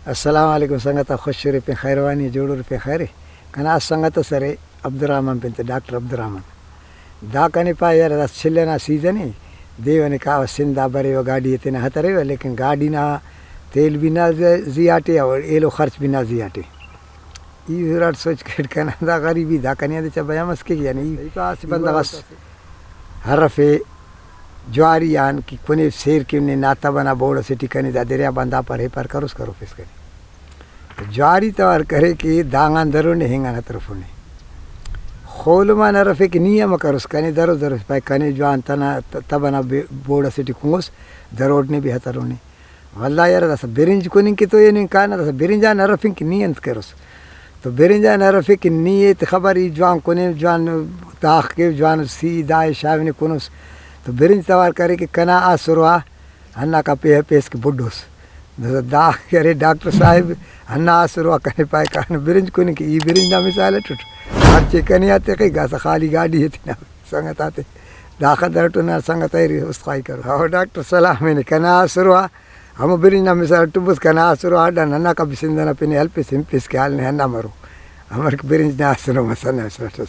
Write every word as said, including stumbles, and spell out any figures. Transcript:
السلام علیکم سنگت آ، خوش ارے پین خیروانی، جوڑ ارے پین خیر ءِ۔ کنا سنگت اس ارے عبدالرحمن پین تے، ڈاکٹر عبدالرحمن۔ دا کنے پائے یار، دا چل ئنا سیزن ءِ، دے و نے کاوہ سندھ آ بریوہ، گاڈی ءِ تینا ہتریوہ، لیکن گاڈی نا تیل بھی نا زی-، زیہاٹی اور ایلو خرچ بھی نا زیہاٹی۔ ای ہراٹ سوچ کیٹ کنا دا غریبی دا کنے آ دے چا بیان مس کیک، یعنی ای اسہ بندغ اس ہرفے جواری آن کہ کنے سیر کن نے نا تب ئنا بوڑ ئسے ٹی کنے دا دریاب آن دا پر ایپار کروس کروفیس کنے۔ جواری توار کرے کہ دانگان درو نے ہنگان ہترفو نے۔ خولم آن ہرفے کہ نی امر کروس کنے درو درو پائے کنے جوان تنا ت-، تب ئنا بے-، بوڑ ئسے ٹی کنگوس دروٹ نے بھی ہترو نے۔ ولدا یار داسہ برنج کننگ کہ تو اینو کانہ، داسہ برنج آن ہرفنگ کہ نی انت کروس؟ تو برنج آن ہرفے کہ نی ایت خبر ای جوان کنے، جوان داخ کے، جوان سی دائے شاغنے کنوس۔ تو برنج توار کرے کہ کنا آسرو آ ہنداکا پیہہ پیس کہ بڈوس۔ داسہ دا کہ ارے ڈاکٹر صاحب، ہندا آسرو آ کنے پائے کانہ برنج کننگ کہ ای برنج نا مثال اٹٹ۔ ہرچے کنے آ تخک، داسہ خالی گاڈی ءِ تینا سنگت آتے داخہ درٹو نا سنگت ءِ است خواہی کرو۔ او ڈاکٹر سلام نے کنا آسرو آ ہمو برنج نا مثال ٹبس کنا آسرو آ ڈن ہندا کبھی سندھ ئنا پن ءِ ہلپس ہنپس کہ حال نے ہندا مرو۔ امر کہ برنج نا آسرو مسنہ اسٹ۔